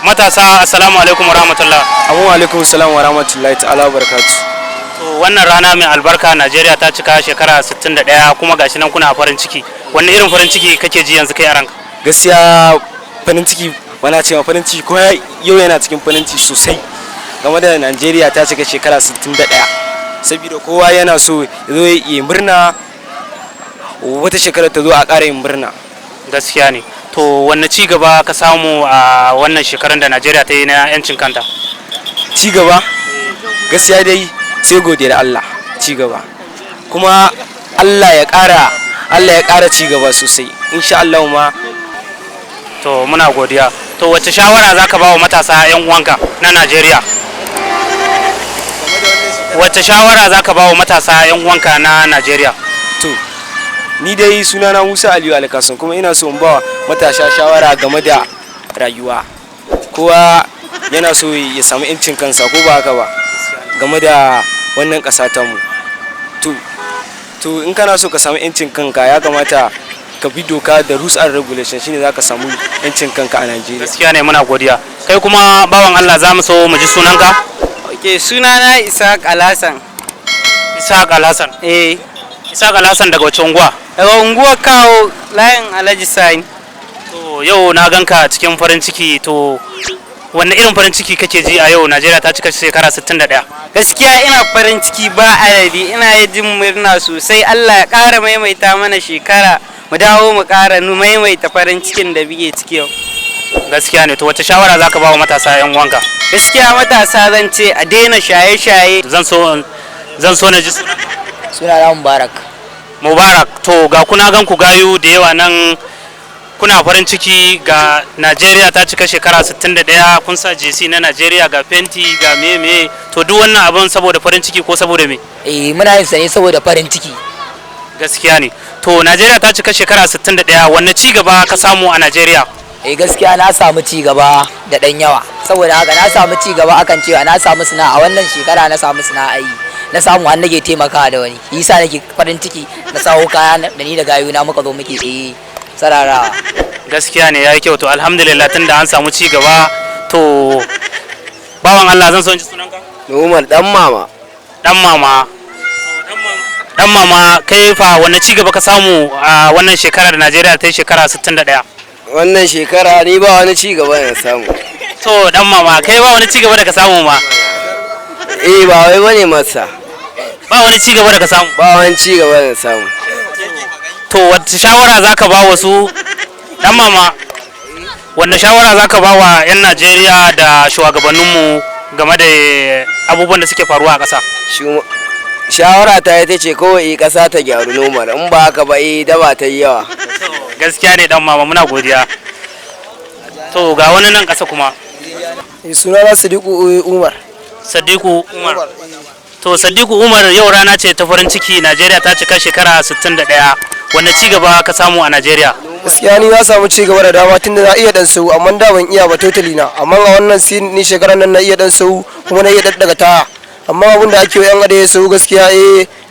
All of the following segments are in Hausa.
Matasa, assalamu alaikum warahmatullah. Amu alaikum salam wa rahmatullahi ta'ala wa barakatu. To, wannan rana mai albarka, Najeriya ta cika shekara 61, kuma gashi nan kuna farin ciki. Wanne irin farin ciki kake ji yanzu kai a ranka? Gaskiya farin ciki, wana cewa farin ciki ko yau yana cikin farin ciki sosai game da Najeriya ta cika shekara 61. Saboda kowa yana so ya zo ya yi murna, wata shekara ta zo a ƙara yin murna. Gaskiya ne. To, wanne ci gaba ka samu a wannan shekarun da Najeriya ta yi na 'yancin kanta? Ci gaba, gaskiya dai sai godiyar Allah, ci gaba. Kuma Allah ya ƙara ci gaba sosai. Insha Allah ma. To, muna godiya. To, wace shawara zaka ba wa matasa 'yan uwanka na Najeriya? Wace shawara zaka ba wa matasa 'yan uwanka na Najeriya? To, ni dai sunana Musa Aliyu Alkasan, kuma ina so in ba matasa shawara game da rayuwa. Kowa yana so ya samu 'yancin kansa, ko ba haka ba, game da wannan ƙasa tamu. To, in kana so ka samu 'yancin kanka, ya kamata ka bi doka da rules and regulation, shine za ka samu 'yancin kanka a Najeriya. Gaskiya ne, muna godiya. Kai kuma, bawan Allah, za mu so mu ji sunanka. Ok, sunana Isaac Alhassan. Isaac Alhassan? Eh. Isaac Alhassan, daga wace unguwa? Daga unguwar Kawo, layin Alhaji Sani. To, yau na ganka cikin farin ciki. To, wanne irin farin ciki kake ji a yau Najeriya ta cika shekara 61? Gaskiya ina farin ciki ba adadi, ina jin murna sosai. Allah ya ƙara maimaita mana shekara, mu dawo mu ƙara maimaita farin cikin da muke ciki yau. Gaskiya ne. To, wace shawara zaka ba wa matasa 'yan uwanka? Gaskiya matasa zan ce a daina shaye-shaye. Zan so na ji sunanka. Sunana Mubarak. Mubarak, to ga kuna gan ku gayu da yawa nan kuna farin ciki, ga Najeriya ta cika shekara 61, kun sa jersey na Najeriya, ga fenti, ga me me. To, duk wannan abin saboda farin ciki ko saboda me? Eh, muna yin sa ne saboda farin ciki. Gaskiya ne. To, Najeriya ta cika shekara 61, wanne ci gaba ka samu a Najeriya? Eh, gaskiya na samu ci gaba da dan yawa. Saboda haka na samu ci gaba akan cewa na samu sana'a a wannan shekara, na samu sana'a yi. Na samu har nake taimakawa da wani. Yasa nake farin ciki, na sawo kaya da ni da gayuna muka zo muke tsaye sarara. Gaskiya ne, yayi kyau. To, alhamdulillah tunda an samu ci gaba. To, bawan Allah, zan so in ji sunanka. Umar Dan Mama. Dan Mama. Dan Mama, kai fa, wanne ci gaba ka samu a wannan shekara da Najeriya ta yi shekara 61? Wannan shekara ni ba wani ci gaba na samu. To, Dan Mama, kai ba wani ci gaba da ka samu ma? Eh, ba wai bane masa. Ba wani ci gaba da ka samu? Ba wani ci gaba na samu. To, wacce shawara zaka ba wasu, Dan Mama, wanne shawara zaka ba wa 'yan Najeriya da shugabanninmu game da abubuwan da suke faruwa a ƙasa? Shawara ta ita ce kawai ƙasa ta gyaru normal, in ba haka ba daba ta yi yawa. Gaskiya ne, Dan Mama, muna godiya. To, ga wani nan ƙasa kuma. Sunana Sadiku Umar. Sadiku Umar. To, Sadiku Umar, yau rana ce ta farin ciki, Najeriya ta cika shekara 61, wanne ci gaba ka samu a Najeriya? Gaskiya ni na samu ci gaba da dama, tunda na iya dan sau, amma da ban iya ba totally na. Amma a wannan sin ni shekarar nan na iya dan sau, kuma na iya daddaga taya. Amma abin da ake yan ada sau, gaskiya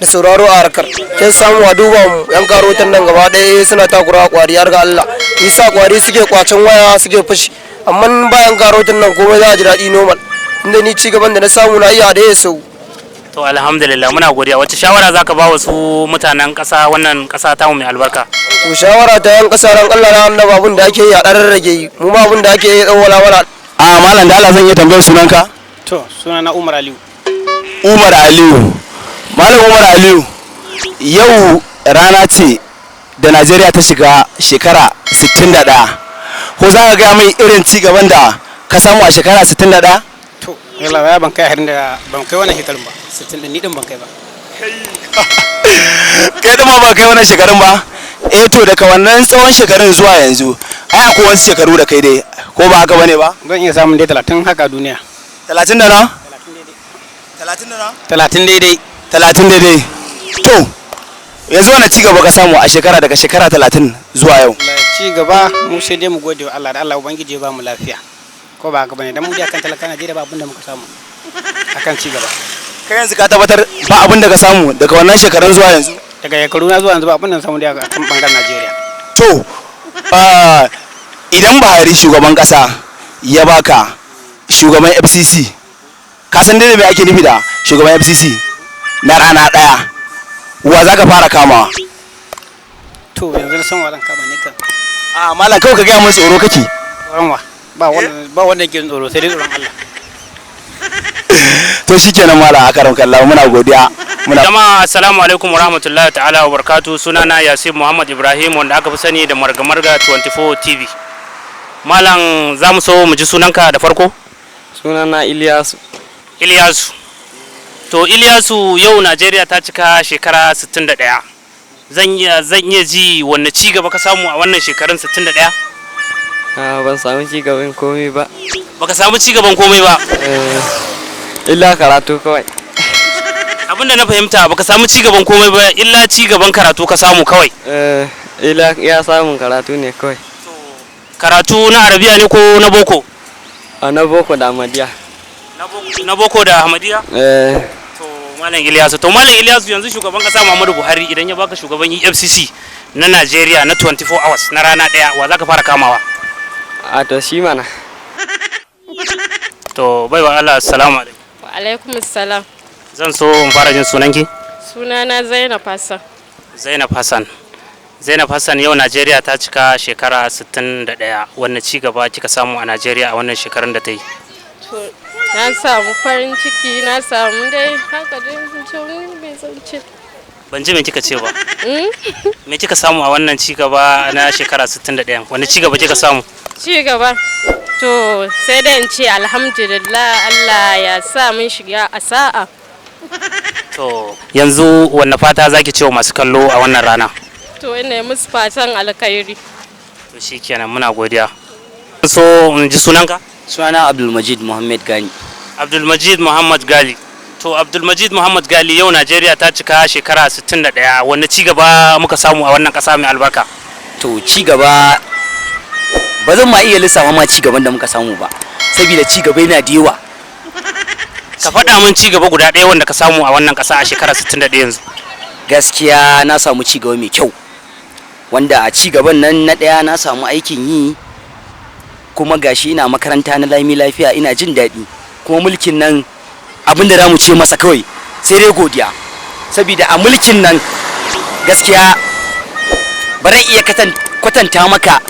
da sauraro a harkar kin samu a duba mu yan karotan nan gaba ɗaya, suna takura kwari har ga Allah isa kwari suke kwacen waya, suke fashi. Amma bayan karotan nan komai za a ji daɗi normal, inda ni ci gaban da na samu na iya da sau. To, alhamdulillah, muna godiya. Wace shawara zaka ba wasu mutanen ƙasa, wannan ƙasa tamu mai albarka? To, shawara ta yan ƙasa, ran Allah na annaba, abin da ake yi a ɗan rage yi, mu ma abin da ake yi ɗan wala wala. A malam, da Allah zan iya tambayar sunanka? To, sunana Umar Aliyu. Umar Aliyu. Malam Umar Aliyu, yau rana ce da Najeriya ta shiga shekara 61. Ko za ka gaya min irin ci gaban da ka samu a shekara 61? To, yalla ya ban kai harin da ban kai wannan shekarun ba. 60 din ni din ban kai ba. Kai da ma ba kai wannan shekarun ba? Eh, to, daga wannan tsawon shekarun zuwa yanzu, ai akwai wasu shekaru da kai dai, ko ba haka bane ba? Zan iya samun dai 30 haka a duniya. 30 da na? 30 da na? 30 daidai. 30 daidai. To, yanzu wani ci gaba ka samu a shekara daga shekara 30 zuwa yau? Allah, ci gaba mu sai dai mu gode wa Allah da Allah ubangiji ya ba mu lafiya. Ko ba haka bane? Dan mu dai akan talaka Najeriya ba abin da muka samu akan ci gaba. Kai yanzu ka tabbatar ba abin da ka samu daga wannan shekarun zuwa yanzu? Daga shekaru na zuwa yanzu ba abin da na samu dai akan bangaren Najeriya. To, idan Buhari shugaban kasa Ya baka shugaban FCC, ka san dai me ake nufi da shugaban FCC, na rana ɗaya, wa za ka fara kamawa? To, yanzu na san wa zan kama ni kan. A malam, kawai ka gaya mun, tsoro kake? Tsoron wa? Ba wanda yake jin tsoro sai dai tsoron Allah. To shikenan malam, akaram kallahu, muna godiya, muna Jama'a, assalamu alaikum warahmatullahi ta'ala wa barakatuh. Sunana Yasir Muhammad Ibrahim, wanda aka fi sani da Marga Marga 24 TV. Malam, za mu so mu ji sunanka da farko. Sunana Iliyasu. Ilyasu. To Ilyasu, yau Najeriya ta cika shekara 61. Zan iya ji wanne ci gaba ka samu a wannan shekarun 61? Ban samu ci gaban komai ba. Baka samu ci gaban komai ba? Illa karatu kawai. Abinda na fahimta, baka samu ci gaban komai ba illa ci gaban karatu ka samu kawai. Illa ya samun karatu ne kawai. Karatu na Arabiya ne ko na boko? A na boko da Ahmadiyya. Na boko da Ahmadiyya? Eh. To malam Ilyasu, to malam Ilyasu, yanzu shugaban kasa Muhammadu Buhari idan ya baka shugaban EFCC na Najeriya na 24 hours, na rana daya, wa zaka fara kamawa? A to, shi mana. To baiwa Allah, assalamu alaikum. Wa alaikum salam. Zan so in fara jin sunanki. Sunana Zainab Hassan. Zainab Hassan. Zainab Hassan, yau Najeriya ta cika shekara 61, wanne ci gaba kika samu a Najeriya a wannan shekarun da ta yi? To, na samu farin ciki, na samu dai haka dai, to me zan ce. Ban ji me kika ce ba. Me kika samu a wannan ci gaba na shekara 61? Wanne ci gaba kika samu? Ci gaba. To, sai dai in ce alhamdulillah, Allah ya sa mun shiga a sa'a. To yanzu wanne fata zaki ce wa masu kallo a wannan rana? To, ina yi musu fatan alkhairi. To shikenan, muna godiya. So in ji sunanka? Sunana Abdulmajid Muhammad Gani. Abdulmajid Muhammad Gali. To Abdulmajid Muhammad Gali, yau Najeriya ta cika shekara 61, wanne ci gaba muka samu a wannan kasa mai albarka? To, ci gaba ba zan ma iya lissafa ma ci gaban da muka samu ba, saboda ci gaba yana da yawa. Ka faɗa min ci gaba guda ɗaya wanda ka samu a wannan ƙasa a shekara 61 yanzu. Gaskiya na samu ci gaba mai kyau, wanda a ci gaban nan na ɗaya na samu aikin yi, kuma gashi ina makaranta na lami lafiya, ina jin daɗi. Kuma mulkin nan, abin da mu ce masa kawai sai dai godiya, saboda a mulkin nan gaskiya ba zan iya kwatanta maka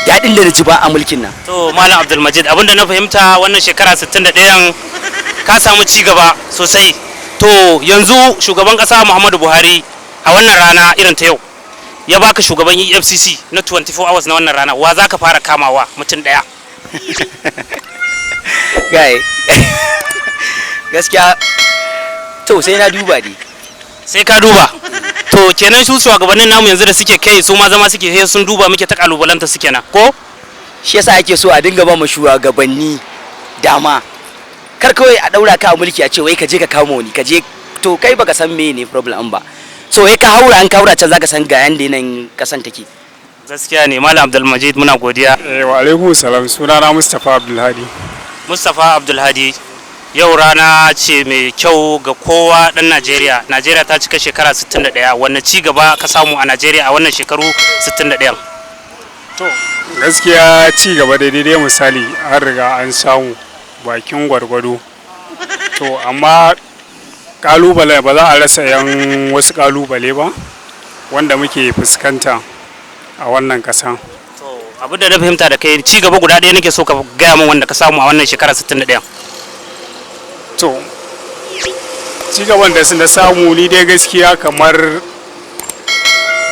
daɗin da na ji ba a mulkin nan. To malam Abdulmajid, abinda na fahimta, wannan shekara 61 ka samu ci gaba sosai. To yanzu shugaban kasa Muhammadu Buhari a wannan rana irin ta yau ya baka shugaban EFCC na 24 hours na wannan rana, wa za ka fara kamawa, mutum ɗaya? Gai, gaskiya to sai na duba dai. Sai ka duba. To kenan su shugabannin namu yanzu da suke kai, su ma zama suke sai sun duba, muke ta kalubalanta su kenan ko? Shi yasa ake so a dinga ba mu shugabanni dama. Kar kawai a daura ka a mulki a ce wai ka je ka kama wani, ka je. To kai baka san me ne problem ba, so wai ka haura, an ka haura can zaka san ga yanda yanayin kasan take. Gaskiya ne, malam Abdulmajid, muna godiya. Eh, wa alaikum salam. Sunana Mustapha Abdulhadi. Mustapha Abdulhadi, yau rana ce mai kyau ga kowa dan Najeriya. Najeriya ta cika shekara 61, wanne ci gaba ka samu a Najeriya a wannan shekaru 61? To gaskiya ci gaba daidai misali an riga an samu bakin gwargwado. To amma kalubale, ba za a rasa yan wasu kalubale ba wanda muke fuskanta a wannan kasa. To abin da na fahimta da kai, ci gaba guda ɗaya nake so ka gaya min wanda ka samu a wannan shekara 61. To ci gaban da na samu ni dai gaskiya, kamar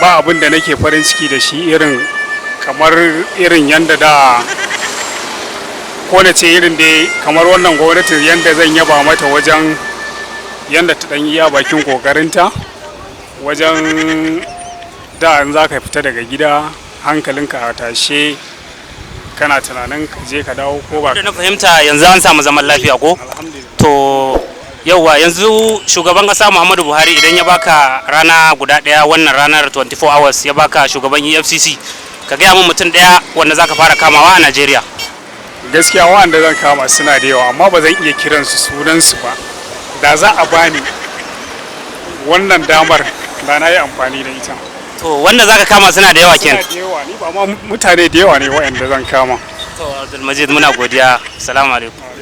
ba abin da nake farin ciki da shi irin kamar irin yanda da ko na ce irin dai kamar wannan gwamnati, yanda zan yaba mata wajen yanda ta dan iya bakin kokarinta wajen da in za ka fita daga gida hankalinka a tashe, kana tunanin ka je ka dawo ko ba. Da na fahimta, yanzu an samu zaman lafiya ko? Alhamdulillah. To yauwa, yanzu shugaban kasa Muhammadu Buhari idan ya baka rana guda ɗaya, wannan ranar 24 hours, ya baka shugaban EFCC, ka gaya min mutum ɗaya wanda zaka fara kamawa a Najeriya. Gaskiya waɗanda zan kama suna da yawa, amma ba zan iya kiransu sunansu ba. Da za a bani wannan damar, da na yi amfani da ita. To wanda zaka kama suna da yawa Suna kenan? Da yawa, ni ba ma mutane da yawa ne waɗanda zan kama. To, Abdulmajid, muna godiya. Assalamu alaikum.